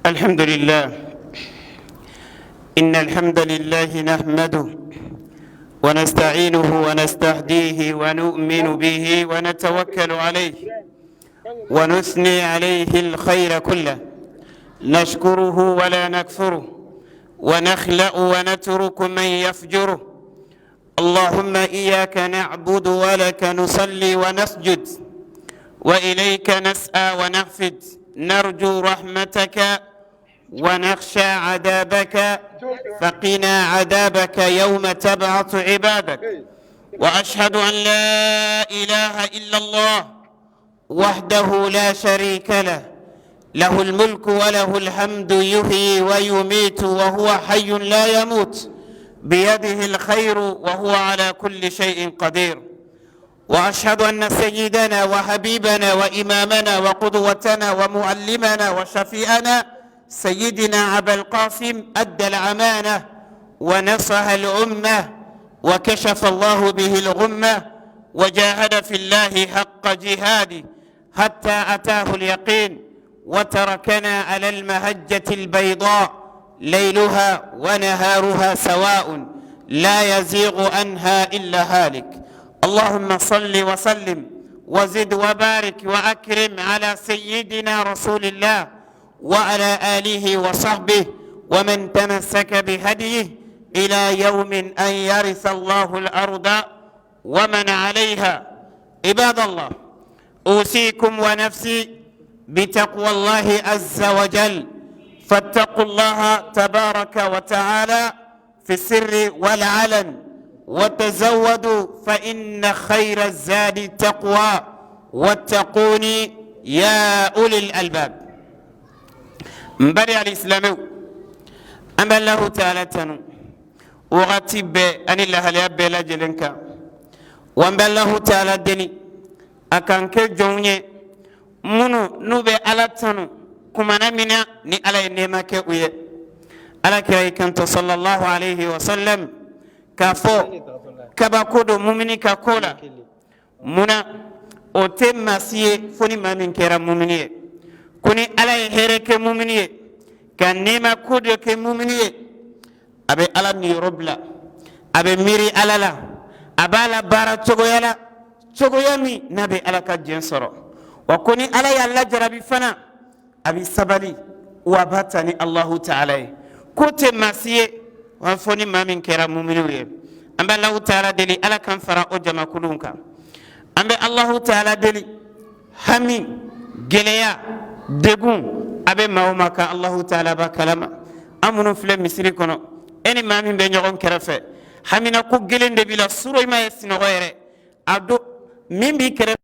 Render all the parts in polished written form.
الحمد لله، إن الحمد لله نحمده ونستعينه ونستهديه ونؤمن به ونتوكل عليه ونثني عليه الخير كله، نشكره ولا نكفره، ونخلأ ونترك من يفجره. اللهم إياك نعبد ولك نصلي ونسجد وإليك نسعى ونحفد، نرجو رحمتك ونخشى عذابك، فقنا عذابك يوم تبعث عبادك. وأشهد أن لا إله إلا الله وحده لا شريك له، له الملك وله الحمد، يحيي ويميت وهو حي لا يموت، بيده الخير وهو على كل شيء قدير. وأشهد أن سيدنا وحبيبنا وإمامنا وقدوتنا ومعلمنا وشفيئنا سيدنا أبا القاسم أدى الأمانة ونصح الأمة وكشف الله به الغمة وجاهد في الله حق جهاده حتى أتاه اليقين، وتركنا على المهجة البيضاء ليلها ونهارها سواء لا يزيغ عنها إلا هالك. اللهم صل وسلم وزد وبارك وأكرم على سيدنا رسول الله وعلى آله وصحبه ومن تمسك بهديه إلى يوم أن يرث الله الأرض ومن عليها. عباد الله، أوصيكم ونفسي بتقوى الله عز وجل، فاتقوا الله تبارك وتعالى في السر والعلن، وتزودوا فإن خير الزاد التقوى، واتقوني يا أولي الألباب. N bari alisilamɛw, an bɛ Alahu Taala tanu. Wagati bɛɛ ani lahalaya bɛɛ lajɛlen kan, wa an bɛ Alahu taala deli a k'an kɛ jɔnw ye minnu n'u bɛ Ala tanu kumana min na ni Ala ye nɛɛma kɛ u ye. Ala kira y'i kanto sallallahu alaihi wa sallam k'a fɔ kabako don mumini ka ko la. Munna o tɛ maa si ye fo ni maa min kɛra mumini ye? Ko ni Ala ye hɛrɛ kɛ mumini ye, ka nɛɛma ko dɔ kɛ mumini ye, a bɛ Ala niyɔrɔ bila, a bɛ miiri Ala la, a b'a la baara cogoya la, cogoya min n'a bɛ Ala ka diɲɛ sɔrɔ. Wa ko ni Ala y'a lajarabi fana, a bɛ sabali, wa a b'a ta ni Alahu taala ye. K'o tɛ maa si ye wa fo ni maa min kɛra muminiw ye. An bɛ Alahu taala deli, Ala k'an fara o jamakuluw kan. An bɛ Alahu taala deli, hami, gɛlɛya, degun a bɛ maa o maa kan, Alahu taala b'a kalama. An minnu filɛ misiri kɔnɔ, e ni maa min bɛ ɲɔgɔn kɛrɛfɛ, haminako gɛlɛn de b'i la, surɔ i ma ye sinɔgɔ yɛrɛ a don, min b'i kɛrɛfɛ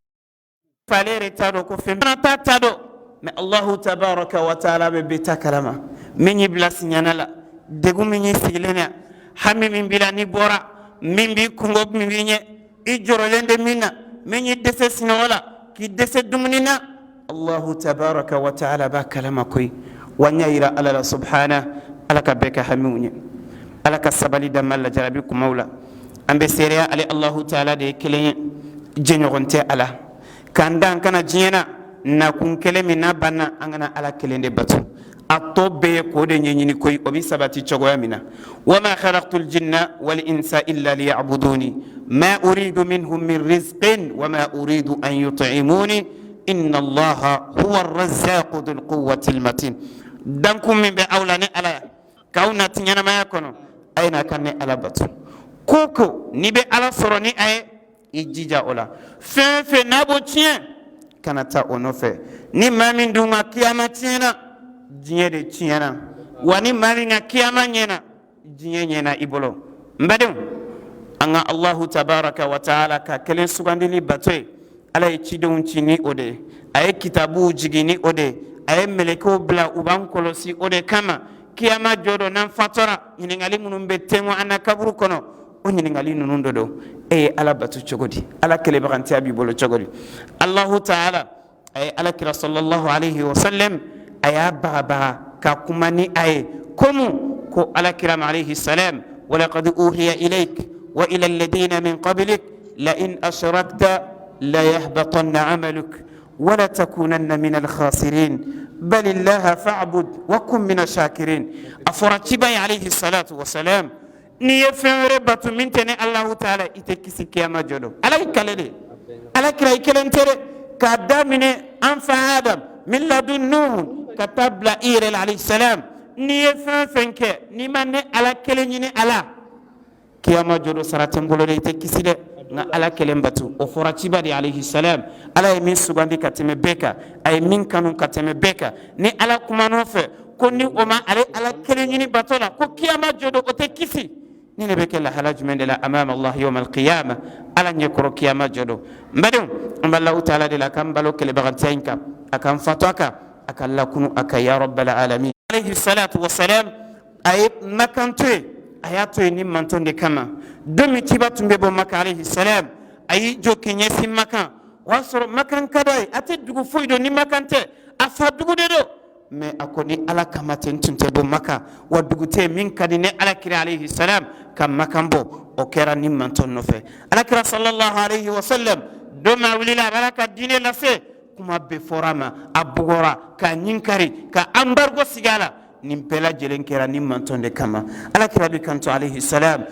ale yɛrɛ t'a dɔn ko fɛn fana t'a ta dɔn, mais Allahu tabaraka wa taala bɛ bɛɛ ta kalama. Min y'i bila siɲana la, degun min y'i sigilen na, hami min b'i la n'i bɔra, min b'i kungo, min b'i ɲɛ, i jɔrɔlen de min na, min y'i dɛsɛ sinɔgɔ la, k'i dɛsɛ dumuni na, Allahu tabaraka wa taala b'a kalama koyi. Wa n y'a yira Ala la subhana, Ala ka bɛɛ ka hamiw ɲɛ, Ala ka sabali d'an ma lajarabi kumaw la. An bɛ seereya ale Allahu taala de ye kelen ye, jɛɲɔgɔn tɛ a la. K'an dan ka na diɲɛ na, nakun kelen min n'a banna, an ka na Ala kelen de bato. A tɔ bɛɛ ye k'o de ɲɛɲini koyi, o bɛ sabati cogoya min na. Wama khalaqtul jinna wal insa illa liya'buduni ma uridu minhum min rizqin wama uridu an yut'imuni inna allaha huwa arrazzaqu dhul quwwati almatin. Dankun min bɛ aw la ni Ala ye k'aw nati ɲɛnamaya kɔnɔ, a ye na ka ne Ala bato. Ko ko n'i bɛ Ala sɔrɔ ni a ye, i jija o la. Fɛn fɛn n'a b'o tiɲɛ, kana taa o nɔfɛ. Ni maa min dun ka kiyama tiɲɛna, diɲɛ de tiɲɛna. Wa ni maa min ka kiyama ɲɛna, diɲɛ ɲɛna i bolo. N badenw, an ka Allahu tabaraka wa taala ka kelen sugandili bato ye. Ala ye cidenw ci ni o de ye, a ye kitabuw jigin ni o de ye, a ye mɛlɛkɛw bila u b'an kɔlɔsi o de kama. Kiyama jɔ don, n'an fatura, ɲininkali minnu bɛ tɛnku an na kaburu kɔnɔ, o ɲininkali ninnu dɔ don: e ye Ala bato cogo di? Ala kelenbagantiya b'i bolo cogo di? Allahu taala a ye Ala kira sallallahu alaihi wasallam, a y'a bagabaga ka kuma ni a ye komu ko Ala kira ma alayhi salam: walaqad uhiya ilayk wa ila alladhina min qablik la in ashrakta la yahbatanna amaluk wala takunanna min alkhasirin bal illaha fa'bud wa kun min ashakirin. A fɔra ciba ye alayhi salatu wasalam, n'i ye fɛn wɛrɛ bato min tɛ ne Alahu taala, i tɛ kisi kiyama jɔ don. Ala y'i kale de, Ala kira, i kelen tɛ dɛ. K'a daminɛ an fa Adam min ladun Nuhu ka taa bila i yɛrɛ la alayhi salam, n'i ye fɛn fɛn kɛ, n'i ma ne Ala kelen ɲini, ala kiyama jɔ don, sara tɛ n bolo dɛ, i tɛ kisi dɛ. Nka Ala kelen bato, o fɔra ciba de alayhi salam. Ala ye min sugandi ka tɛmɛ bɛɛ kan, a ye min kanu ka tɛmɛ bɛɛ kan, ni Ala kuman'o fɛ ko ni o ma ale Ala kelen ɲini bato la, ko kiyama jɔ don, o tɛ kisi. Ni ne bɛ kɛ lahala jumɛn de la amama Allah yawm alqiyama, Ala ɲɛkɔrɔ kiyama jɔ don? N badenw, an bɛ Alahu taala de la a k'an balo kelebagantiya in kan, a k'an fatɔ a kan, a ka lakunu a kan, ya rabbal alamin. Alayhi salatu wasalam, a ye Makan to yen, a y'a to yen ni manton de kama. Don min ciba tun bɛ bɔ Maka alayhi salam, a y'i jɔ k'i ɲɛsin Makan. O y'a sɔrɔ Makan ka d'a ye, a tɛ dugu foyi dɔn ni Makan tɛ, a fa dugu de don. Mais a ko ni Ala kama tɛ, n tun tɛ bɔ Maka. Wa dugu tɛ min ka di ne Ala kira alayhi salam ka Makan bɔ. O kɛra ni manton nɔfɛ. Ala kira sallallahu alayhi wa sallam, don min a wulila a b'a ka diinɛ lase, kuma bɛɛ fɔra a ma, a bugɔra, k'a ɲin kari, ka embargo sigi a la. Nin bɛɛ lajɛlen kɛra ni manton de kama. Ala kira bɛ kanto alayhi salam,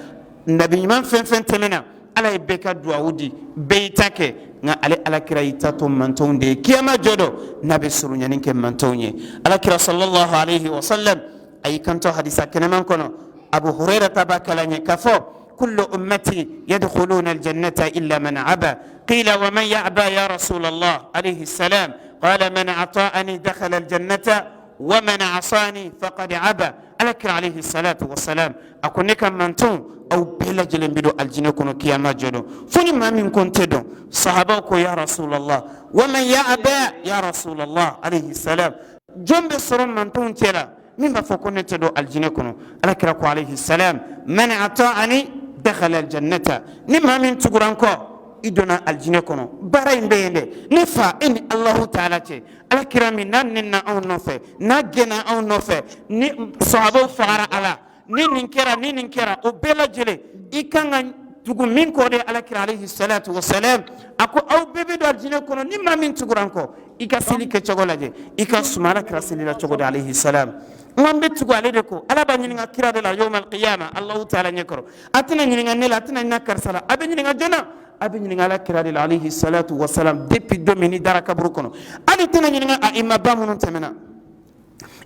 nabi ɲuman fɛn fɛn tɛmɛna, Ala ye bɛɛ ka duwawu di, bɛɛ y'i ta kɛ, nka ale Ala kira y'i ta to mantonw de ye. Kiyama jɔ dɔ n'a bɛ surunyani kɛ mantonw ye. Ala kira sallallahu alayhi wa sallam, a y'i kanto hadisa kɛnɛman kɔnɔ, Abu Hurayra ta b'a kalan ye k'a fɔ: kullu ummati yadkhuluna aljannata illa man aba. Qila wa man ya'ba ya Rasulallah alayhi salam? Qala man ata'ani dakhala aljannata wa man asani faqad aba. Ala kira alayhi salatu wasalam a ko ne ka manton, aw bɛɛ lajɛlen bɛ don alijinɛ kɔnɔ kiyama jɔ don, fo ni maa min ko n tɛ don. Sahabaw ko: ya Rasulallah, wa man ya'ba ya Rasulallah alayhi salam? Jɔn bɛ sɔrɔ mantonw cɛ la? Min b'a fɔ ko ne tɛ don alijinɛ kɔnɔ? Ala kira ko alayhi salam, man ata'ani dakhala aljannata. Ni maa min tugura n kɔ, i donna alijinɛ kɔnɔ. Baara in bɛ yen dɛ, ne fa, e ni Alahu taala cɛ. Ala kira min n'a nɛnna anw nɔfɛ, n'a gɛnna anw nɔfɛ, ni sahabaw fagara a la, ni nin kɛra, ni nin kɛra, o bɛɛ lajɛlen, i kan ka tugu min kɔ de, ala kira alayhi salatu wasalam a ko aw bɛɛ bɛ don alijinɛ kɔnɔ ni maa min tugura n kɔ. I ka seli kɛcogo lajɛ, i ka suma ala kira seli la cogo di alayhi salam. N ko an bɛ tugu ale de kɔ. Ala b'a ɲininka kira de la yawmal qiyama, Alahu taala ɲɛkɔrɔ. A tɛna ɲininka ne la, a tɛna ɲininka karisa la, a bɛ ɲininka jɔn na? A bɛ ɲininka ala kira de la alayhi salatu wasalam. Depuis don min n'i dara kaburu kɔnɔ, hali tɛna ɲininka a imaba minnu tɛmɛna,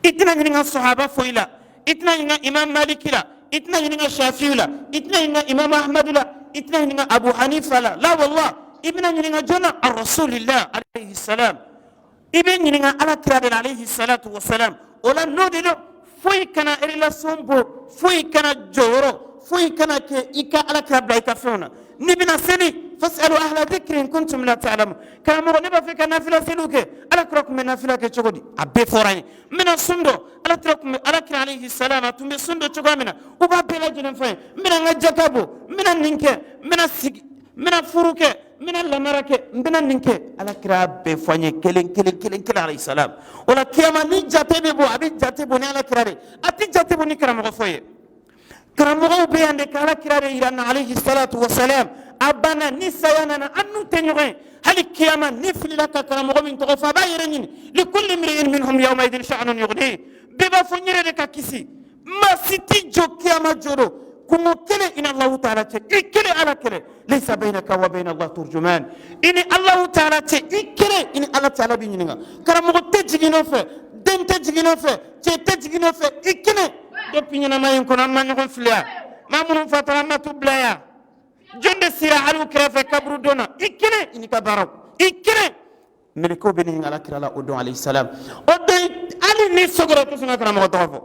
i tɛna ɲininka sahaba foyi la, i tɛna ɲininka imam Maliki la, i tɛna ɲininka Shafi'i la, i tɛna ɲininka imam Ahmadu la, i tɛna ɲininka Abu Hanifa la. La wallah, i bɛna ɲininka jɔn na? Rasulillah alayhi salam. I bɛ ɲininka ala kira de la alayhi salatu wasalam. O la, n'o de don, foyi kana relation bɔ, foyi kana jɔyɔrɔ, foyi kana kɛ i ka ala kira bila i ka fɛnw na. N'i bɛna seli, fasalu ahla dhikri in kuntum la ta'lamun. Karamɔgɔ, ne b'a fɛ ka nafila seliw kɛ, ala kira tun bɛ nafila kɛ cogo di? A bɛɛ fɔra n ye. N bɛna sun don, ala kira tun bɛ, ala kira alayhi salam, a tun bɛ sun don cogoya min na, u b'a bɛɛ lajɛlen fɔ n ye. N bɛna n ka jaka bɔ, n bɛna nin kɛ, n bɛna sigi, n bɛna furu kɛ, n bɛna lamara kɛ, n bɛna nin kɛ, ala kira bɛɛ fɔ n ye kelen kelen kelen kelen alayhi salam. O la, kiyama ni jate bɛ bɔ, a bɛ jate bɔ ni ala kira de, a tɛ jate bɔ ni karamɔgɔ foyi ye. Karamɔgɔw bɛ yan de ka ala kira de yira n na alayhi salatu wasalam. A banna. Ni saya nana, an n'u tɛ ɲɔgɔn ye. Hali kiyama, ni filila ka karamɔgɔ min tɔgɔ fɔ, a b'a yɛrɛ ɲini. Likulli mri'in minhum yawma idin sha'nun yughni. Bɛɛ b'a fɔ n yɛrɛ de ka kisi. Maa si t'i jɔ kiyama jɔ don kungo kelen i ni Alahu taala cɛ, i kelen, ala kelen. Laysa baynaka wa bayna Allah turjuman. I ni Alahu taala cɛ, i kelen, i ni ala taala b'i ɲininka. Karamɔgɔ tɛ jigin nɔfɛ, den tɛ jigin nɔfɛ, cɛ tɛ jigin nɔfɛ, i kelen. Depuis ɲɛnamaya in kɔnɔ, an ma ɲɔgɔn filiya. Maa minnu fatura, an ma t'u bila yan. Jɔn de sira hali u kɛrɛfɛ kaburu don na? I kelen, i n'i ka baaraw, i kelen. Mɛlɛkɛw bɛ ɲininka ala kira la o don alayhi salam. O don, hali ni sogoro tɛ sɔn ka karamɔgɔ tɔgɔ fɔ.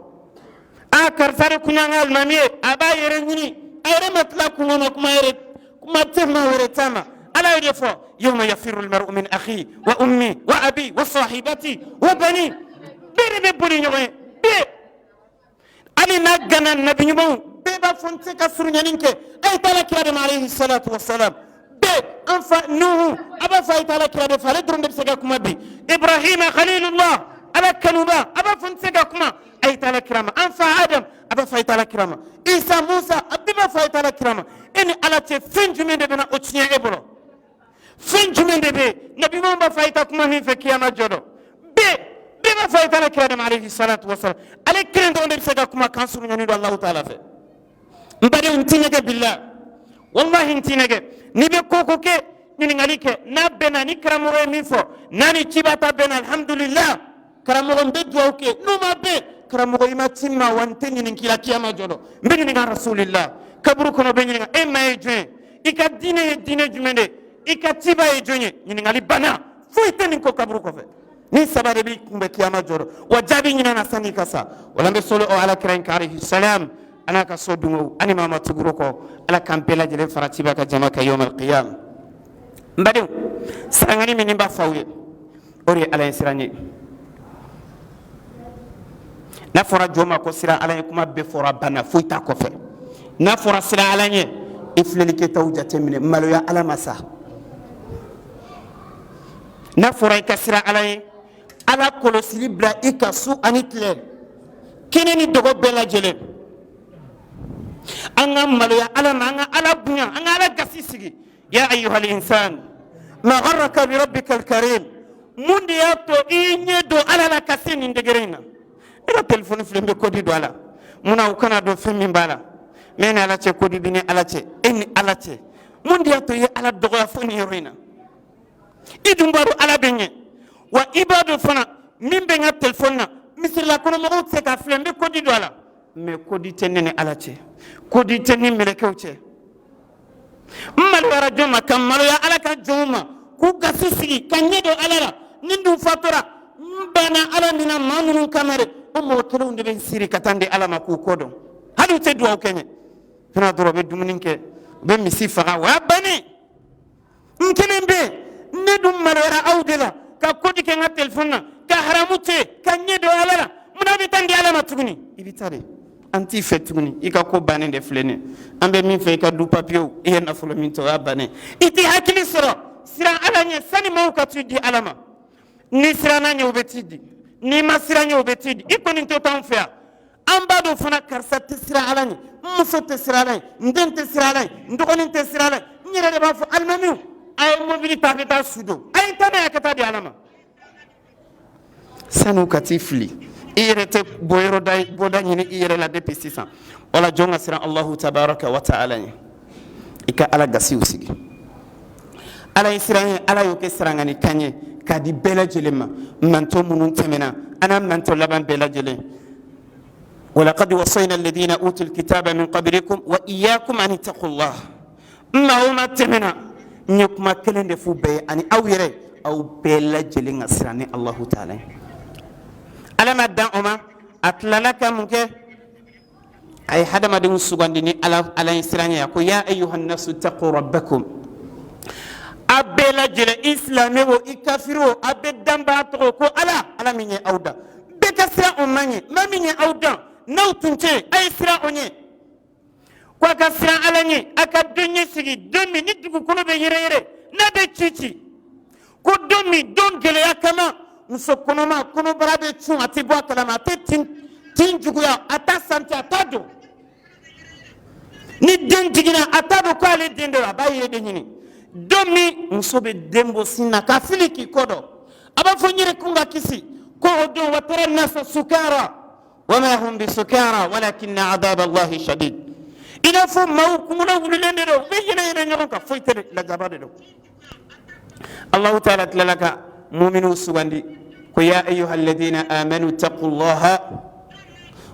A karisa de kun y'an ka alimami ye, a b'a yɛrɛ ɲini, a yɛrɛ ma tila kungo ma, kuma yɛrɛ kuma tɛ maa wɛrɛ ta ma. Ala y'o de fɔ: yawma yafiru almar'u min akhi wa ummi wa abi wa sahibati wa bani. Bɛɛ de bɛ boli ɲɔgɔn ye, bɛɛ. Hali n'a gana nabi ɲumanw, bɛɛ b'a fɔ n tɛ se ka surunyani kɛ, a ye taa ala kira de ma alayhi salatu wasalam. Bɛɛ, an fa Nuhu, a b'a fɔ a ye taa ala kira de fɛ, ale dɔrɔn de bɛ se ka kuma bi. Ibrahima khalilullah, ala kanuba, a b'a fɔ n tɛ se ka kuma, a ye taa ala kira ma. An fa Adam, a b'a fɔ a ye taa ala kira ma. Isa, Musa, a bɛɛ b'a fɔ a ye taa ala kira ma. E ni ala cɛ, fɛn jumɛn de bɛna o tiɲɛ e bolo? Fɛn jumɛn de bɛ yen nabi ɲumanw b'a fɔ a ye taa kuma min fɛ kiyama jɔ dɔ? Bɛɛ, bɛɛ b'a fɔ a ye taa ala kira de ma alayhi salatu wasalam. Ale kelen dɔrɔn de bɛ se ka kuma kan surunyani don Alahu taala fɛ. N badenw, n ti nɛgɛ bila, wallahi n ti nɛgɛ. N'i bɛ ko ko kɛ, ɲininkali kɛ. N'a bɛnna ni karamɔgɔ ye min fɔ, n'a ni ciba ta bɛnna, alhamdulillah, karamɔgɔ, n bɛ dugawu kɛ. N'o ma bɛn, karamɔgɔ, i ma ci n ma wa, n tɛ ɲininka i la kiyama jɔ dɔ. N bɛ ɲininka rasulillah kaburu kɔnɔ. Bɛ ɲininka e ma ye jɔn ye, i ka diinɛ ye diinɛ jumɛn de, i ka ciba ye jɔn ye. Ɲininkali banna, foyi tɛ nin kɔ kaburu kɔfɛ. Ni saba de b'i kunbɛn kiyama jɔ dɔ wa, jaabi ɲinana sanni ka sa. Wala n bɛ sɔli o ala kira in kan alayhi salam, a n'a ka so dungo ani maa ma tuguro kɔ. Ala k'an bɛɛ lajɛlen fara ciba ka jama kan yawmal qiyam. N badenw, sirangani min b'a fɔ aw ye, o de ye ala ye siran ye. N'a fɔra jɔn ma ko siran ala ye, kuma bɛɛ fɔra, banna, foyi t'a kɔfɛ. N'a fɔra siran ala ɲɛ, i filɛlikɛtaw jateminɛ, maloya ala ma sa. N'a fɔra i ka siran ala ye, ala kɔlɔsili bila i ka su ani tile, kɛnɛ ni dogo bɛɛ lajɛlen. An ka maloya ala ma, an ka ala bonya, an ka ala gasi sigi. Ya ayyuhal insan ma gharraka bi rabbikal karim. Mun de y'a to i ɲɛ don ala la ka se nin degré in na? E ka telefɔni filɛ, n bɛ code don a la. Munna u kana dɔn fɛn min b'a la? Mɛ ni ala cɛ, code bɛ ni ala cɛ, e ni ala cɛ. Mun de y'a to i ye ala dɔgɔya fo nin yɔrɔ in na? I dun b'a dɔn ala bɛ ɲɛ wa, i b'a dɔn fana min bɛ n ka telefɔni na, misirila kɔnɔmɔgɔw tɛ se k'a filɛ, n bɛ code don a la. Mɛ code tɛ ne ni ala cɛ, code tɛ ni mɛlɛkɛw cɛ. N maloyara jɔn ma? Ka maloya ala ka jɔnw ma, k'u gasi sigi, ka ɲɛ don ala la. Ni dun fatura, n banna ala min na, maa minnu kama dɛ, o mɔgɔ kelenw de bɛ n siri ka taa n di ala ma k'u kɔ dɔn. Hali u tɛ dugawu kɛ n ye fana dɔrɔn, u bɛ dumuni kɛ, u bɛ misi faga, o y'a bannen. N kelen bɛ yen. Ne dun maloyara aw de la ka code kɛ n ka telefɔni na, ka haramu to yen, ka ɲɛ don ala la. Munna bɛ taa n di Ala ma tuguni? I bɛ taa de, an t'i fɛ tuguni, i ka ko bannen de filɛ nin ye. An bɛ min fɛ, i ka du papiyew, i ye nafolo min ta, o y'a bannen. I t'i hakili sɔrɔ, siran Ala ɲɛ sani maaw ka t'i di Ala ma. N'i siranna ɲɛ, u bɛ t'i di. N'i ma siran ɲɛ, u bɛ t'i di. I kɔni tɛ t'anw fɛ yan. An b'a dɔn fana, karisa tɛ siran Ala ɲɛ, n muso tɛ siran Ala ɲɛ, n den tɛ siran Ala ɲɛ, n dɔgɔnin tɛ siran Ala ɲɛ. N yɛrɛ de b'a fɔ alimamiw, a ye mobili ta, a bɛ taa su don, a ye taa n'a ye, a ka taa di Ala ma san'u ka t'i fili. I yɛrɛ tɛ bɔ yɔrɔ da bɔda ɲini i yɛrɛ la depuis sisan. Wala jɔn ka siran Alahu tabaraka wa taala ɲɛ, i ka Ala gasiw sigi. Ala ye siran ye, Ala y'o kɛ sirangani kan ye k'a di bɛɛ lajɛlen ma, mantɔ minnu tɛmɛna an'a mantɔ laban bɛɛ lajɛlen. Walaqad wasayna alladhina utul kitaba min qablikum wa iyyakum an ittaqullah. Maa o maa tɛmɛna, n ye kuma kelen de f'u bɛɛ ye ani aw yɛrɛ, aw bɛɛ lajɛlen ka siran ni Alahu taala ye. Ala ma dan o ma, a tilala ka mun kɛ? A ye hadamadenw sugandi ni Ala ye siran ye. A ko: ya ayyuhan nasu taqu rabbakum. A bɛɛ lajɛlen, i silamɛ o, i kafiri o, a bɛɛ danbaa tɔgɔ ko Ala. Ala min ye aw dan, bɛɛ ka siran o ma ɲɛ. Maa min ye aw dan n'aw tun tɛ yen, a ye siran o ɲɛ. Ko a ka siran Ala ɲɛ, a ka don ɲɛ sigi, don min ni dugukolo bɛ yɛrɛyɛrɛ, n'a bɛ ci ci, ko don min, don gɛlɛya kama, muso kɔnɔma kɔnɔbara bɛ cun, a tɛ bɔ a kalama, a tɛ tin tin juguya, a t'a santi, a t'a dɔn. Ni den jiginna, a t'a dɔn ko ale den de don, a b'a yɛrɛ de ɲini. Don min muso bɛ den bɔ sin na k'a fili k'i kɔ dɔn, a b'a fɔ n yɛrɛ kun ka kisi, ko o don: wa tara nasa sukara wama hum bisukara walakinna adab Allahi shadid. I n'a fɔ maaw kunkolo wulilen de don, u bɛ yɛlɛ yɛlɛ ɲɔgɔn kan, foyi tɛ, lajaba de don. Allahu taala tilala ka muminu sugandi ko: ya ayuha alladhina amanu taqullaha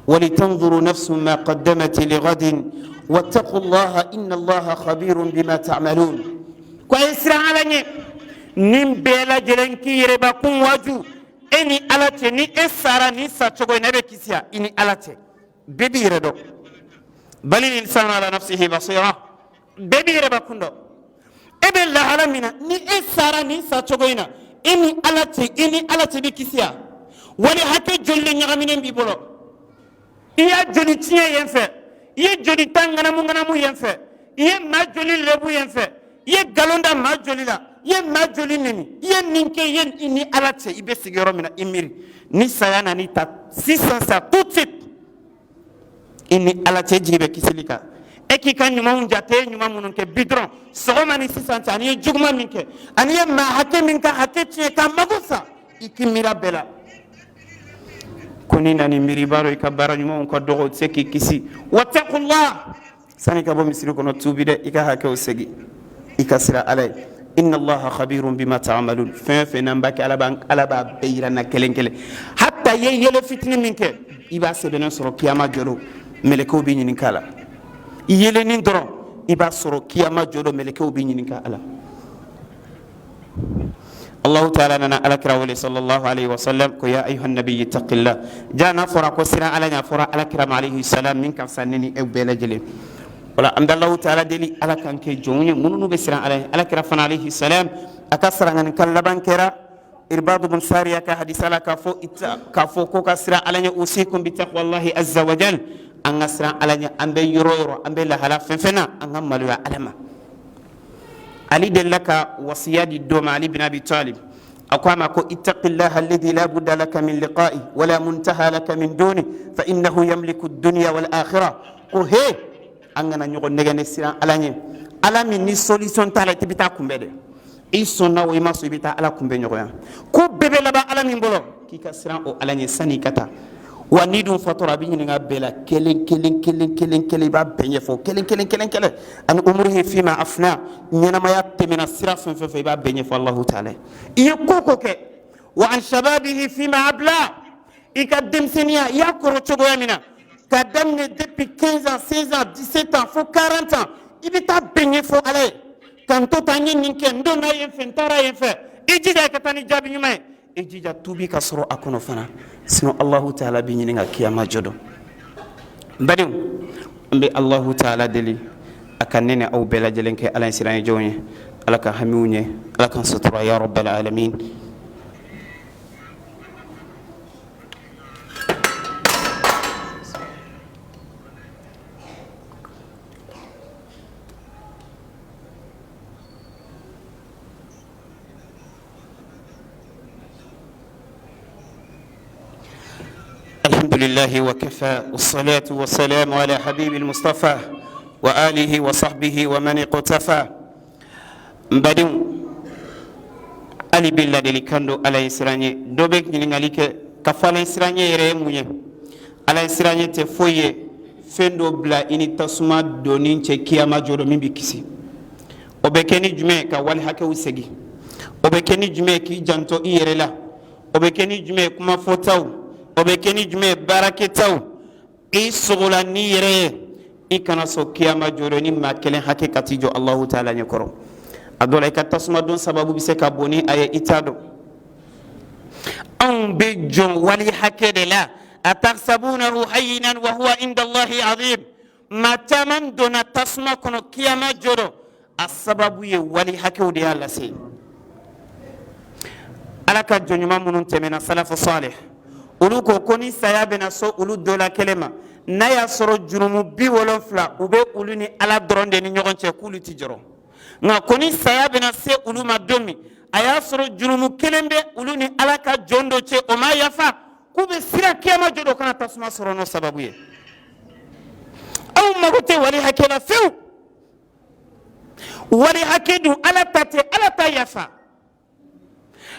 walitanzuru nafsun ma qaddamat lighadin wattaqullaha inna Allaha khabirun bima ta'malun. Ko a ye siran Ala ɲɛ. Nin bɛɛ lajɛlen k'i yɛrɛbakun waaju e ni Ala cɛ. Ni e sara nin sa cogo in na, e bɛ kisi i ni Ala cɛ. Bɛɛ b'i yɛrɛ dɔn. Balil insanu ala nafsihi basira. Bɛɛ b'i yɛrɛbakun dɔn, e bɛ lahala min na. Ni e sara nin sa cogo in na, e ni Ala cɛ, i ni Ala cɛ bɛ kisi wali hakɛ joli de ɲagaminen b'i bolo? I y'a joli tiɲɛ yen fɛ, i ye joli ta ŋanamu ŋanamu yen fɛ, i ye maa joli lebu yen fɛ, i ye nkalon da maa joli la, i ye maa joli neni, i ye nin kɛ. I ye i ni Ala cɛ, i bɛ sigi yɔrɔ min na, i miiri ni saya nan'i ta sisan sa, tout de suite, i ni Ala cɛ, jigi bɛ kisili kan. E k'i ka ɲumanw jate, e ye ɲuman minnu kɛ bi dɔrɔn sɔgɔma ni sisan cɛ, ani ye juguman min kɛ, ani ye maa hakɛ min ka hakɛ tiɲɛ k'a mago sa, i k'i miiri a bɛɛ la. Ko n'i nana miiri, i b'a dɔn i ka baara ɲumanw ka dɔgɔ, o tɛ se k'i kisi. Wattaqullah. Sani ka bɔ misiri kɔnɔ, tuubi dɛ, i ka hakɛw segin, i ka siran Ala ye. Inna Allaha khabirun bima ta'malun. Fɛn fɛn n'an b'a kɛ, Ala b'a bɛɛ yira na kelen kelen. Hatta i ye yɛlɛ fitinin min kɛ, i b'a sɛbɛnnen sɔrɔ kiyama jɔdon, mɛlɛkɛw b'i ɲininka a la. I yɛlɛnin dɔrɔn, i b'a sɔrɔ kiyama jɔdon, mɛlɛkɛw b'i ɲininka a la. Allahu taala nana Ala kira wele sallallahu alaihi wasallam ko: ya ayuha nabiyyi ittaqillah. Ja n'a fɔra ko siran Ala ɲɛ, a fɔra Ala kira ma alayhi salam min ka fisa ne ni e bɛɛ lajɛlen. Wala an bɛ Allahu taala deli, Ala k'an kɛ jɔnw ye minnu bɛ siran Ala ye. Ala kira fana alayhi salam, a ka saranganikan laban kɛra Irbadu bin Sariya ka hadisa la, k'a fɔ ko ka siran Ala ɲɛ: usikum bi taqwallahi azza wa jal. An ka siran Ala ɲɛ, an bɛ yɔrɔ yɔrɔ, an bɛ lahala fɛn fɛn na, an ka maloya Ala ma. Ali delila ka wasiya di dɔ ma, Ali bin Abi Talib, a ko a ma ko: ittaqillaha alladhi la budda laka min liqa'i wala muntaha laka min duni fa innahu yamliku ad-dunya wal akhirah. Ko he, an kana ɲɔgɔn nɛgɛ ne siran Ala ɲɛ, Ala min ni solution t'a la, i tɛ taa kunbɛn dɛ. I sɔnna o, i ma sɔn, i bɛ taa Ala kunbɛn ɲɔgɔnya. Ko bɛɛ bɛ laban Ala min bolo, k'i ka siran o Ala ɲɛ sani i ka taa. Wa n'i dun fatɔra, a bɛ ɲininka bɛɛ la kelen kelen kelen kelen kelen, i b'a bɛɛ ɲɛfɔ kelen kelen kelen kelen. Ani umurihi fima afna, ɲɛnamaya tɛmɛna sira fɛn fɛn fɛ, i b'a bɛɛ ɲɛfɔ Alahu taala. I ye ko ko kɛ. Wa an shababihi fima abla, i ka denmisɛnninya, i y'a kɔrɔ cogoya min na, ka daminɛ depuis 15 ans, 16 ans, 17 ans fo 40 ans, i bɛ taa bɛɛ ɲɛfɔ Ala ye. Ka n to tan, n ye nin kɛ, n donna yen fɛ, n taara yen fɛ. I jija i ka taa ni jaabi ɲuman ye. I jija tuubi ka sɔrɔ a kɔnɔ fana, sinon Allahu taala b'i ɲininka kiyama jɔ dɔn. N badenw, n bɛ Allahu taala deli, a ka ne ni aw bɛɛ lajɛlen kɛ Ala ye siran ye jɔnw ye. Ala ka hamiw ɲɛ, Ala k'an sutura ya rabbal alamin. الحمد لله وكفى والصلاة والسلام على حبيب المصطفى وآله وصحبه ومن اقتفى. N badenw, hali bi ladilikan don Ala ye siran ye. Dɔ bɛ ɲininkali kɛ ka fɔ Ala ye siran ye yɛrɛ ye mun ye? Ala ye siran ye tɛ foyi ye, fɛn dɔ bila i ni tasuma donni cɛ kiyama jɔ don min bɛ kisi. O bɛ kɛ ni jumɛn? Ka wali hakɛw segin. O bɛ kɛ ni jumɛn? K'i janto i yɛrɛ la. O bɛ kɛ ni jumɛn? Kuma fɔtaw. O bɛ kɛ ni jumɛn? Baarakɛtaw. I sogola n'i yɛrɛ ye, i kana sɔn kiyama jɔ don ni maa kelen hakɛ ka t'i jɔ Alahu taala ɲɛkɔrɔ. A dɔ la, i ka tasuma don sababu bɛ se ka bon ni a ye, i t'a dɔn. Anw bɛ jɔn wali hakɛ de la. Atahsabunahu hayyinan wa huwa inda Allahi azim. Maa caman donna tasuma kɔnɔ kiyama jɔ don, a sababu ye wali hakɛw de y'a lase. Ala ka jɔn ɲuman minnu tɛmɛna, salafu salih, olu ko ko ni saya bɛna se olu dɔ la kelen ma, n'a y'a sɔrɔ jurumu 70 u bɛ olu ni Ala dɔrɔn de ni ɲɔgɔn cɛ, k'olu ti jɔrɔ. Nka ko ni saya bɛna se olu ma don min, a y'a sɔrɔ jurumu kelen bɛ olu ni Ala ka jɔn dɔ cɛ, o ma yafa, k'u bɛ siran kiyama jɔ don kana tasuma sɔrɔ n'o sababu ye. Aw mago tɛ wali hakɛ la fewu. Wali hakɛ dun, Ala ta tɛ, Ala ta yafa.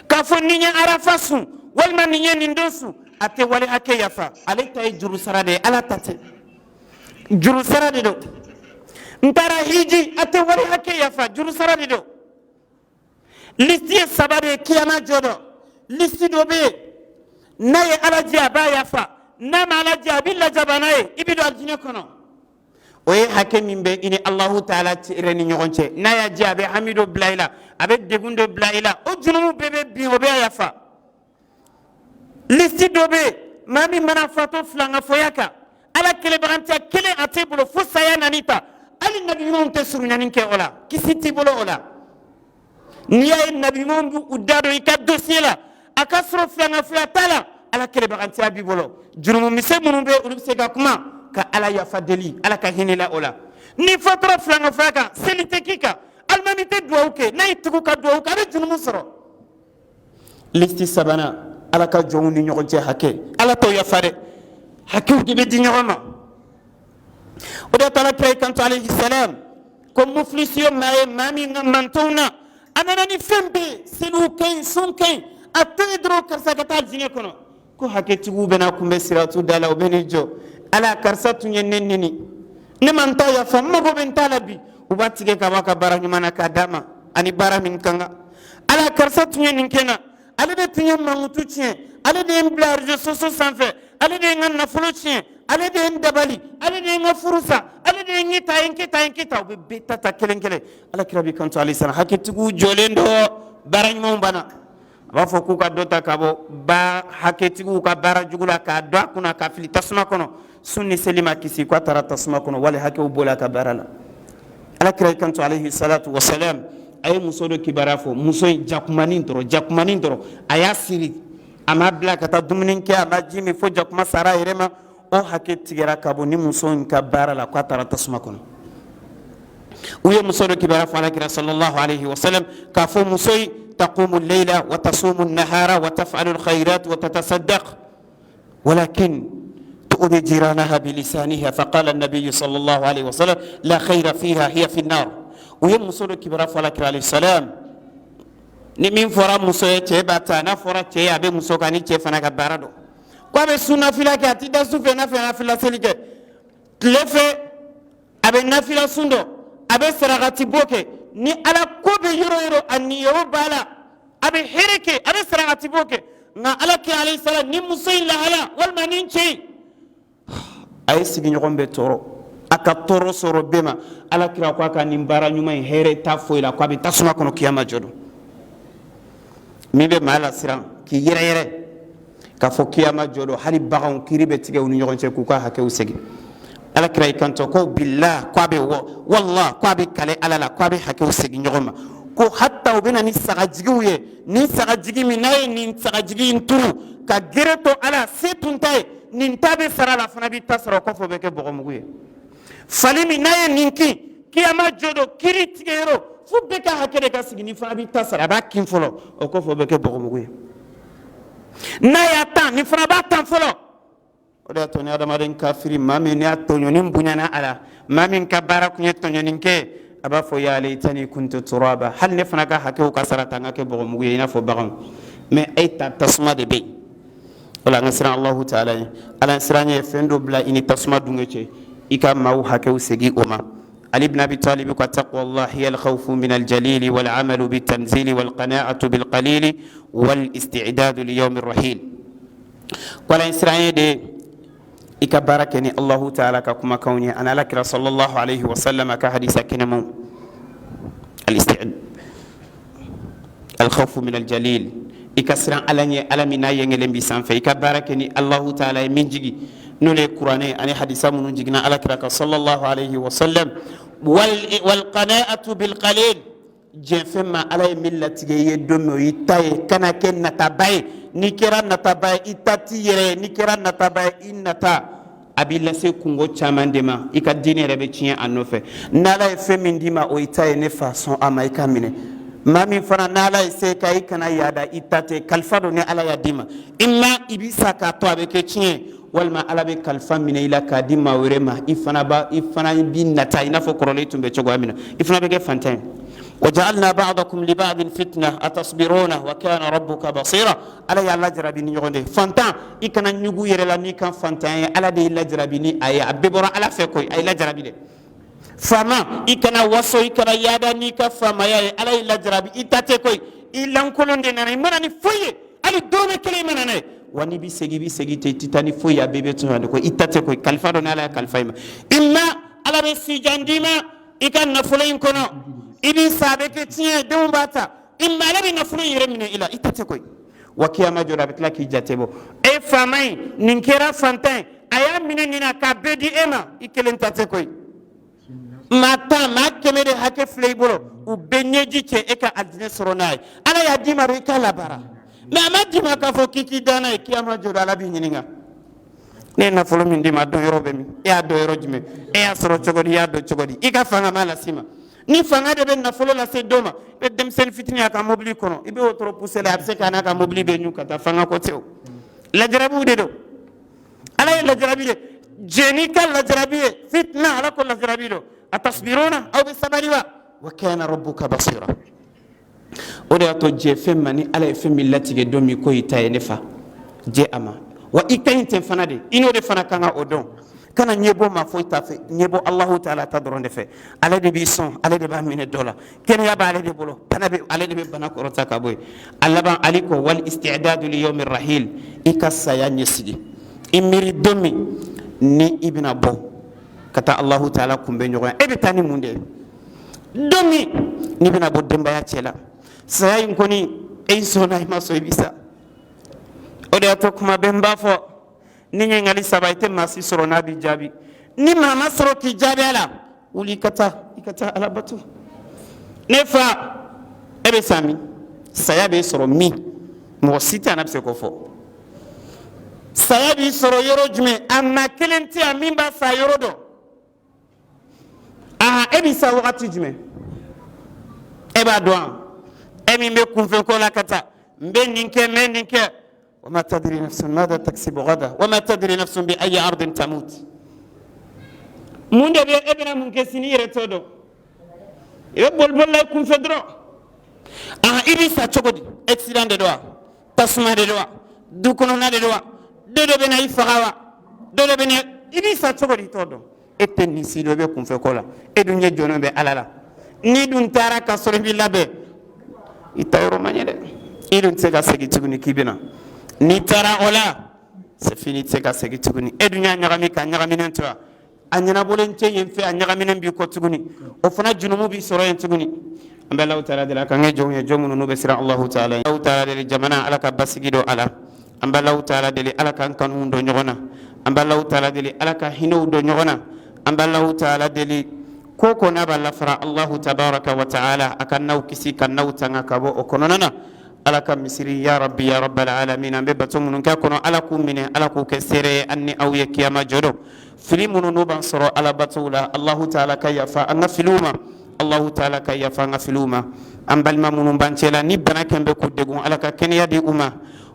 K'a fɔ ni n ye arafa sun walima ni n ye nin don sun, a tɛ wali hakɛ yafa. Ale ta ye juru sara de ye, Ala ta tɛ, juru sara de don. N taara hiji, a tɛ wali hakɛ yafa, juru sara de don. Liste ye saba de ye kiyama jɔ dɔ. Liste dɔ bɛ yen, n'a ye Ala jɛ, a b'a yafa. N'a ma Ala jɛ, a bɛ lajaba n'a ye, i bɛ don alijinɛ kɔnɔ. O ye hakɛ min bɛ i ni Alahu taala yɛrɛ ni ɲɔgɔn cɛ. N'a y'a jɛ, a bɛ hami dɔ bila i la, a bɛ degun dɔ bila i la, o jurumu bɛɛ bɛ bin, o bɛ yafa. Liste dɔ bɛ yen, maa min mana fatɔ filankafoya kan, Ala kelebagantiya kelen a t'e bolo fo saya nan'i ta, hali nabi ɲumanw tɛ surunyani kɛ o la, kisi t'i bolo o la. N'i y'a ye nabi ɲumanw b'u da don i ka dossier la, a ka sɔrɔ filankafoya t'a la, Ala kelebagantiya b'i bolo. Jurumu misɛn minnu bɛ, olu bɛ se ka kuma ka Ala yafa deli, Ala ka hinɛ la o la. N'i fatura filankafoya kan, seli tɛ k'i kan, alimami tɛ duwawu kɛ. N'a y'i tugu ka duwawu kɛ, a bɛ jurumu sɔrɔ. Liste sabanan, Ala ka jɔnw ni ɲɔgɔn cɛ hakɛ, Ala t'o yafa dɛ, hakɛw de bɛ di ɲɔgɔn ma. O de taara kira kanto alayhi salam ko mufilisi ye maa ye, maa min ka mantonw na, a nana ni fɛn bɛɛ ye, seliw ka ɲi, sun ka ɲi, a to yen dɔrɔn karisa ka taa diɲɛ kɔnɔ. Ko hakɛtigiw bɛna kunbɛn siratu da la, u bɛ n'i jɔ: Ala, karisa tun ye ne neni, ne ma n ta yafa, n mago bɛ n ta la bi. U b'a tigɛ ka bɔ a ka baara ɲuman na k'a d'a ma ani baara min ka kan. Ala, karisa tun ye nin kɛ n na, ale de tun ye mankutu tiɲɛ, ale de ye n bila réseaux sociaux sanfɛ, ale de ye n ka nafolo tiɲɛ, ale de ye n dabali, ale de ye n ka furu sa, ale de ye n kɛ tan, ye n kɛ tan, ye n kɛ tan. U bɛ bɛɛ ta ta kelen kelen. Ala kira b'i kanto alayhi salam, hakɛtigiw jɔlen don, baara ɲumanw banna. A b'a fɔ k'u ka dɔ ta ka bɔ ba hakɛtigiw ka baara jugu la k'a don a kunna ka fili tasuma kɔnɔ. Sun ni seli ma kisi, k'a taara tasuma kɔnɔ, wali hakɛw bɔla a ka baara la. Ala kira kanto alayhi salatu wasalam, a ye muso dɔ kibaruya fɔ. Muso in jakumanin dɔrɔn, jakumanin dɔrɔn, a y'a siri, a ma bila ka taa dumuni kɛ, a ma ji min, fo jakuma sara a yɛrɛ ma. O hakɛ tigɛra ka bɔ ni muso in ka baara la, k'a taara tasuma kɔnɔ. U ye muso dɔ kibaruya fɔ alakira sallallahu alaihi wasallam k'a fɔ muso in taqumu layla wa tasumu nahara wa taf'alu alkhairat wa tatasaddaq walakin تؤذي جيرانها بلسانها. فقال النبي صلى الله عليه وسلم: لا خير فيها، هي في النار. U ye muso dɔ kibaruya fɔ alakira alayhi salam. Ni min fɔra muso ye, cɛ b'a ta. N'a fɔra cɛ ye, a bɛ muso kan ni cɛ fana ka baara dɔn ko a bɛ sun nafila kɛ, a ti da su fɛ, n'a fɛ nafila seli kɛ tile fɛ, a bɛ nafila sun dɔn, a bɛ sarakati bɔ kɛ. Ni Ala ko bɛ yɔrɔ yɔrɔ, a niyɔrɔ b'a la, a bɛ hɛrɛ kɛ, a bɛ sarakati bɔ kɛ. Nka ala kɛ alayhi salam, ni muso in lahala walima ni cɛ in, a ye sigiɲɔgɔn bɛ tɔɔrɔ, a ka tɔɔrɔ sɔrɔ bɛɛ ma. Ala kira ko a ka nin baara ɲuman in, hɛrɛ t'a foyi la, ko a bɛ tasuma kɔnɔ kiyama jɔ don. Min bɛ maa lasiran k'i yɛrɛ yɛrɛ k'a fɔ kiyama jɔ don, hali baganw kiri bɛ tigɛ u ni ɲɔgɔn cɛ k'u ka hakɛw segin. Ala kira y'i kanto ko bila ko a bɛ wɔ wala ko a bɛ kale Ala la ko a bɛ hakɛw segin ɲɔgɔn ma, ko hatta u bɛ na ni sagajigiw ye, nin sagajigi min n'a ye nin sagajigi in turu ka gere to ala se tun ta ye, nin ta bɛ sara la, fana b'i ta sɔrɔ o kɔfɛ, o bɛ kɛ bɔgɔmugu ye. Fali min n'a ye nin kin, kiyama jɔ don kiri tigɛ yɔrɔ, fo bɛɛ ka hakɛ de ka sigi, ni fana b'i ta sara, a b'a kin fɔlɔ, o kɔfɛ o bɛ kɛ bɔgɔmugu ye. N'a y'a tan, nin fana b'a tan fɔlɔ. O de y'a to ni adamaden kafiri, maa min n'a tɔɲɔni bonyana a la, maa min ka baara tun ye tɔɲɔni kɛ, a b'a fɔ: ya laytani kuntu turaba, hali ne fana ka hakɛw ka sara ta, n ka kɛ bɔgɔmugu ye i n'a fɔ baganw. Mais e ta, tasuma de bɛ yen. O la, an ka siran Alahu taala ye. Ala siran ye fɛn dɔ bila i ni tasuma dunge cɛ, i ka maaw hakɛw segin o ma. Ali ibn Abi Talib ka: taqwa Allah hiya al-khawf min al-jalil wal amalu bit-tanzil wal qana'atu bil qalil wal isti'dad li yawm ar-rahil. Wala siran ye de, i ka baara kɛ ni Allahu taala ka kumakanw ye ani Ala kira sallallahu alayhi wa sallam ka hadisa kɛnɛmaw. Al-isti'dad, al-khawf min al-jalil, i ka siran Ala ɲɛ, Ala min n'a yɛngɛlen bi sanfɛ. I ka baara kɛ ni Allahu taala ye min jigi, n'o de ye kuranɛ ani hadisa minnu jiginna Ala kira ka sallallahu alayhi wa sallam. Wal qana'atu bil qalil, diɲɛ ma, Ala ye min latigɛ i ye don min, o y'i ta ye. Kana kɛ nataba ye. N'i kɛra nataba ye, i ta t'i yɛrɛ ye. N'i kɛra nataba ye, i nata a b'i lase kungo caman de ma, i ka diinɛ yɛrɛ bɛ tiɲɛ a nɔfɛ. N'Ala ye fɛn min d'i ma, o y'i ta ye. Ne fa, sɔn a ma, i ka minɛ. Maa min fana n'Ala ye se ka, i kana yaada, i ta tɛ, kalifa don. Ni Ala y'a d'i ma, i ma i bi sa k'a to, a bɛ kɛ tiɲɛ, walima Ala bɛ kalifa minɛ i la k'a di maa wɛrɛ ma. I fana ba, i fana bi nata i n'a fɔ kɔrɔlen tun bɛ cogoya min na, i fana bɛ kɛ fantan ye. وجعلنا بعضكم لبعض فتنة أتصبرون وكان ربك بصيرا. Ala y'a lajarabi ni ɲɔgɔn de. Fantan, i kana ɲugu yɛrɛ la n'i kan fantan ye. Ala de y'i lajarabi ni a ye, a bɛɛ bɔra Ala fɛ koyi, a y'i lajarabi dɛ. Faama, i kana waso, i kana yaada n'i ka faamaya ye. Ala y'i lajarabi, i ta tɛ koyi, i lankolon de nana, i mana ni foyi ye, hali dɔrɔmɛ kelen i mana n'a ye. Wa n'i bɛ segin, i bɛ segin ten, i tɛ taa ni foyi ye, a bɛɛ bɛ to yan de koyi. I ta tɛ koyi, kalifa dɔ ni Ala ye kalifa i ma. I ma Ala bɛ sijan d'i ma i ka nafolo in kɔnɔ, i b'i sa, a bɛ kɛ tiɲɛ ye, denw b'a ta. I ma Ala bɛ nafolo in yɛrɛ minɛ i la, i ta tɛ koyi. Wa kiyama jɔ, a bɛ tila k'i jate bɔ. E faama in, nin kɛra fantan ye, a y'a minɛ nin na k'a bɛɛ di e ma, i kelen ta tɛ koyi. Maa 10, maa 100 de hakɛ filɛ i bolo, u bɛɛ ɲɛji cɛ e ka alijinɛ sɔrɔ n'a ye. Ala y'a d'i ma, i k'a labaara, mais a ma d'i ma k'a fɔ k'i k'i da n'a ye. Kiyama jɔ, Ala b'i ɲininka: ne ye nafolo min d'i ma, a dɔn yɔrɔ bɛ min? E y'a dɔn yɔrɔ jumɛn? E y'a sɔrɔ cogo di? I y'a dɔn cogo di? I ka fanga ma las'i ma. Ni fanga de bɛ nafolo lase dɔ ma, i bɛ denmisɛnnin fitinin a ka mobili kɔnɔ, i bɛ wotoro poussé la, a bɛ se k'a n'a ka mobili bɛ ɲu ka taa. Fanga ko tɛ o, lajarabiw de don. Ala ye lajarabi de jɛ n'i ka lajarabi ye, fitna. Ala ko lajarabi don. Atasbiruna, aw bɛ sabali wa? Wa kana rabbuka basira. O de y'a to jɛ fɛn ma, ni Ala ye fɛn min latigɛ don min ko i ta ye, ne fa, jɛ a ma. Wa i ka ɲi ten fana de, i n'o de fana kan ka o dɔn. Kana ɲɛbɔ maa foyi ta fɛ, ɲɛbɔ Alahu taala ta dɔrɔn de fɛ. Ale de b'i sɔn, ale de b'a minɛ dɔ la. Kɛnɛya b'ale de bolo, bana bɛ ale de bɛ bana kɔrɔta ka bɔ yen. A laban, ali ko: wal isti'dadu li yawmi rahil, i ka saya ɲɛsigi. I miiri don min ni i bɛna bɔ ka taa Alahu taala kunbɛn ɲɔgɔn ye, e bɛ taa ni mun de ye? Don min n'i bɛna bɔ denbaya cɛ la, saya in kɔni, e sɔnna, i ma sɔn, i bɛ sa. O de y'a to kuma bɛɛ n b'a fɔ: ni ɲininkali saba, i tɛ maa si sɔrɔ n'a b'i jaabi. Ni maa ma sɔrɔ k'i jaabi a la, wuli i ka taa, i ka taa Ala bato. Ne fa, e bɛ sa min? Saya b'e sɔrɔ min? Mɔgɔ si tɛ yan n'a bɛ se k'o fɔ. Saya b'i sɔrɔ yɔrɔ jumɛn? A maa kelen tɛ yan min b'a sa yɔrɔ dɔn. Aha, e b'i sa wagati jumɛn, e b'a dɔn wa? E min bɛ kunfɛ ko la ka taa, n bɛ nin kɛ, n bɛ nin kɛ. وما تدري نفس ماذا تكسب غدا وما تدري نفس بأي أرض تموت. Mun de bɛ e bɛna mun kɛ sini, i yɛrɛ t'o dɔn. I bɛ boli boli la i kunfɛ dɔrɔn. Aha, i b'i sa cogo di? Accident de don wa? Tasuma de don wa? Du kɔnɔna de don wa? Dɔ de bɛ na i faga wa? Dɔ de bɛ na i b'i sa cogo di, i t'o dɔn. E tɛ nin si dɔn, i bɛ kunfɛ ko la. E dun ɲɛ jɔnnen bɛ Ala la. N'i dun taara ka sɔrɔ i b'i labɛn, i ta yɔrɔ ma ɲɛ dɛ. I dun tɛ se ka segin tuguni k'i bɛ na. N'i taara o la, c'est fini, i tɛ se ka segin tuguni. E dun y'a ɲagami ka ɲagaminen to wa? A ɲɛnabɔlen tɛ yen fɛ, a ɲagaminen b'i kɔ tuguni, o fana junumu b'i sɔrɔ yen tuguni. An bɛ Alahu taala deli a k'an kɛ jɔnw ye, jɔn minnu n'u bɛ siran Alahu taala. Alahu taala deli, jamana, Ala ka basigi don a la. An bɛ Alahu taala deli, Ala k'an kanu don ɲɔgɔn na. An bɛ Alahu taala deli, Ala ka hinɛw don ɲɔgɔn na. An bɛ Alahu taala deli, ko ko n'a b'a lafara Alahu tabaraka wa taala, a ka n'aw kisi ka n'aw tanga ka bɔ o kɔnɔna na. Ala ka misiri, ya rabbi ya rabbal alamin, an bɛ bato minnu kɛ kɔnɔ, Ala k'u minɛ, Ala k'u kɛ seere ye an ni aw ye kiyama jɔ don. Fili minnu n'u b'an sɔrɔ Ala batow la, Alahu taala ka yafa an ka filiw ma. Alahu taala ka yafa an ka filiw ma. An balima minnu b'an cɛ la ni bana kɛn bɛ k'u degun, Ala ka kɛnɛya di u ma.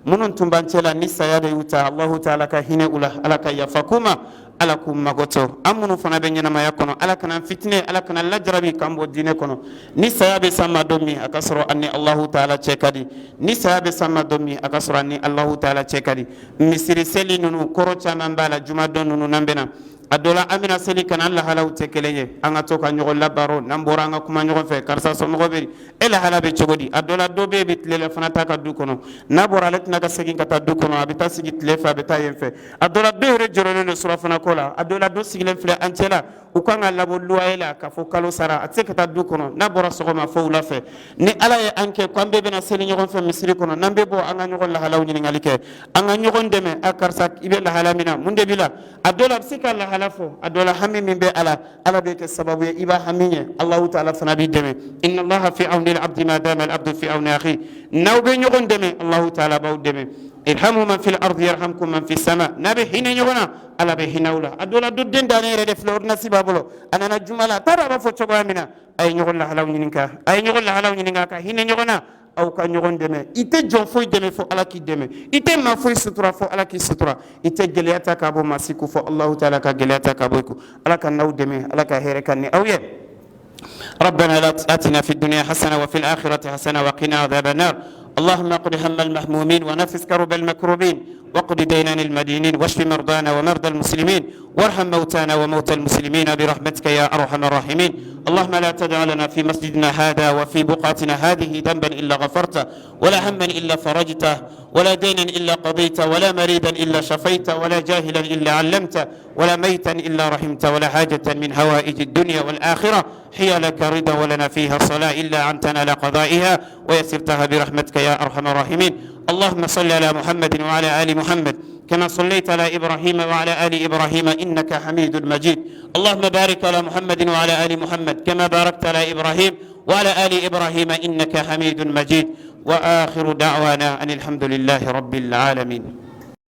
Minnu tun b'an cɛ la ni saya de y'u ta, Alahu taala ka hinɛ u la, Ala ka yafa k'u ma, Ala k'u magotɔ. An minnu fana bɛ ɲɛnamaya kɔnɔ, Ala kana fitinɛ, Ala kana lajarabi k'an bɔ diinɛ kɔnɔ. Ni saya bɛ s'an ma don min, a ka sɔrɔ an ni Alahu taala cɛ ka di. Ni saya bɛ s'an ma don min, a ka sɔrɔ an ni Alahu taala cɛ ka di. Misiri seli ninnu kɔrɔ caman b'a la. Jumadon ninnu n'an bɛna a dɔ la, an bɛna seli ka na, an lahalaw tɛ kelen ye. An ka to ka ɲɔgɔn labaro. N'an bɔra, an ka kuma ɲɔgɔn fɛ: karisa, somɔgɔ bɛ e? Lahala bɛ cogo di? A dɔ la, dɔ bɛ yen, bɛ tilela fana ta ka du kɔnɔ. N'a bɔra, ale tɛna ka segin ka taa du kɔnɔ, a bɛ taa sigi tile fɛ, a bɛ taa yen fɛ. A dɔ la, dɔw yɛrɛ jɔrɔlen don surafana ko la. A dɔ la, dɔ sigilen filɛ an cɛ la, u kan ka labɔ loyer la k'a fɔ kalo sara, a tɛ se ka taa du kɔnɔ. N'a bɔra sɔgɔma fo wula fɛ. Ni Ala ye an kɛ ko an bɛɛ bɛna seli ɲɔgɔn fɛ misiri kɔnɔ, n'an bɛ bɔ, an ka ɲɔgɔn lahalaw ɲininkali kɛ, an ka ɲɔgɔn dɛmɛ. A karisa, i bɛ lahala min na, mun de b'i la? A dɔ la, a bɛ se ka lahala fɔ. A dɔ la, hami min bɛ a la, Ala bɛ kɛ sababu ye i b'a hami ɲɛ, Alahu taala fana b'i dɛmɛ. Inna Allaha fi awni al-abdi ma dama al-abdu fi awni akhi. N'aw bɛ ɲɔgɔn dɛmɛ, Alahu taala b'aw dɛmɛ. Irhamu man fil ardi yarhamkum man fis sama. N'a bɛ hinɛ ɲɔgɔn na, Ala bɛ hinɛ aw la. A dɔ la, dɔ den dannen yɛrɛ de filɛ, ordonnance b'a bolo, a nana juma la, a t'a dɔn a b'a fɔ cogoya min na. A ye ɲɔgɔn lahalaw ɲininka, a ye ɲɔgɔn lahalaw ɲininka, ka hinɛ ɲɔgɔn na, aw ka ɲɔgɔn dɛmɛ. I tɛ jɔn foyi dɛmɛ fo Ala k'i dɛmɛ. I tɛ maa foyi sutura fo Ala k'i sutura. I tɛ gɛlɛya ta k'a bɔ maa si kun fo Alahu taala ka gɛlɛya ta k'a bɔ i kun. Ala ka n'aw dɛmɛ, Ala ka hɛrɛ ka ni aw ye. ربنا لا آتنا في الدنيا حسنة وفي الآخرة حسنة وقنا عذاب النار. اللهم اقض هم المهمومين، ونفس كرب المكروبين، واقض دينا المدينين، واشف مرضانا ومرضى المسلمين، وارحم موتانا وموتى المسلمين برحمتك يا أرحم الراحمين. اللهم لا تدع لنا في مسجدنا هذا وفي بقعتنا هذه ذنبا إلا غفرته، ولا هما إلا فرجته، ولا دينا إلا قضيته، ولا مريضا إلا شفيته، ولا جاهلا إلا علمته، ولا ميتا إلا رحمته، ولا حاجة من هوائج الدنيا والآخرة هي لك رضا ولنا فيها صلاة إلا أعنتنا على قضائها ويسرتها برحمتك يا أرحم الراحمين. اللهم صل على محمد وعلى آل محمد كما صليت على إبراهيم وعلى آل إبراهيم إنك حميد مجيد. اللهم بارك على محمد وعلى آل محمد كما باركت على إبراهيم وعلى آل إبراهيم إنك حميد مجيد. وآخر دعوانا أن الحمد لله رب العالمين.